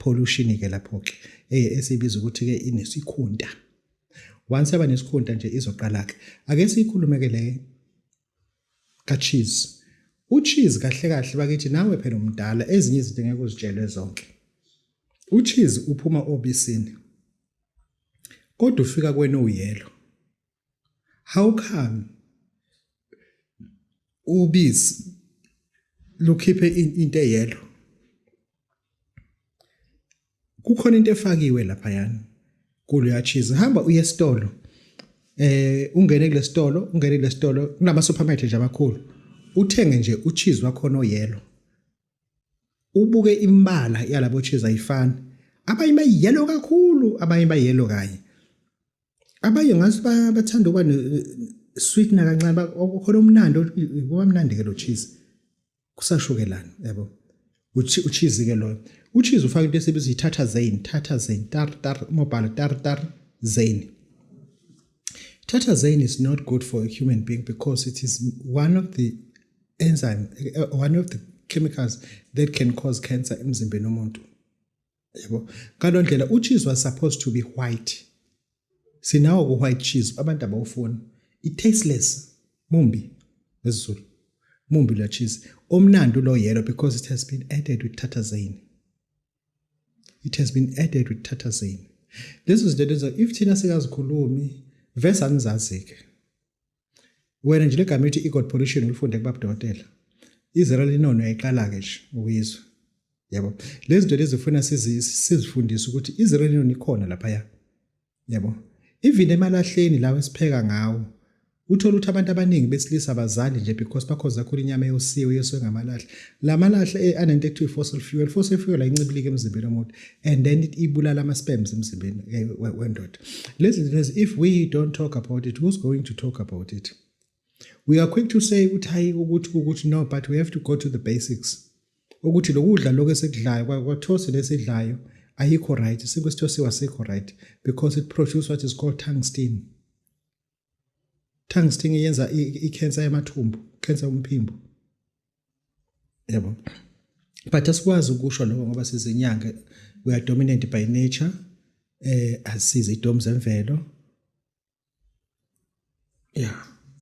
Pollution ke lapho ke esibiza ukuthi ke inesikhunta. Once yaba nesikhunta nje izoqala ke. Ake siyikhulume ke le ka cheese. Ucheese kahle kahle bakithi, nawe phela umdala, ezinye izinto ngeke uzitshelwe zonke. Ucheese uphuma obisini. Kodwa ufika kwena uyellow. How come ubisi lukhiphe into eyellow? Kukhona into efakiwe lapha yani kulo cheese. Hamba uye esitolo. Ungene kulesitolo, ungene kulesitolo kunama supermarket nje amakhulu. Uthenge nje ucheese wakhona oyellow. Ubuke imbala yalabo cheese, ayifani. Abanye bayellow kakhulu, abanye bayellow kanye. Abanye ngathi bathanda ukuba sweet nakancane, khona umnandi, kuba mnandi ke lo cheese. Kusashukelana, yabo. Ucheese ke loyo. Ucheese ufaka into esibiza i-tartrazine, tartrazine, tar tar, umobhala tar tar zane. Tartrazine is not good for a human being because it is one of the enzyme, one of the chemicals that can cause cancer emzimbeni womuntu. Yabo. Ngalo ndlela ucheese was supposed to be white. Sinawo ku white cheese, abantu abawufuni. It tasteless. Mumbi ngesiZulu. Mumbi lo cheese. Omnandi lo yellow because it has been added with tartrazine. It has been added with tartrazine. Lezo zinto lezo if thina sikazikhulumi vese anizazi ke. Wena nje legama ethi ergot pollution ulifunde kubabudokotela. Izearalenone uyayiqala ke nje ukuyizwa. Yabo. Lezi zinto lezi ufuna sizifundise ukuthi izearalenone ikhona lapha ya. Yabo. Even emalahleni lawo esipheka ngawo, uthola ukuthi abantu abaningi besilisa abazali nje because bakhoza kakhulu inyama eyosiwe, yosiwe ngamalahle. La malahle anento ekuthiwa i-fossil fuel. Fossil fuel ayincibiliki emzimbeni womuntu and then it ibulala ama-sperms emzimbeni wendoda. Lezi zinto lezi, if we don't talk about it, who's going to talk about it? We are quick to say ukuthi hayi, ukuthi no, but we have to go to the basics. Ukuthi lokudla lokho esikudlayo, kwathosi lesidlayo ayikho right, isinkwa esithosiwe asikho right because it produce what is called tungsten. Tungsten iyenza i-cancer yamathumbu, cancer yomphimbo. Yabo. But asikwazi ukusho lokho ngoba sizinyanga, we are dominant by nature, asize idomu zemvelo. Yeah.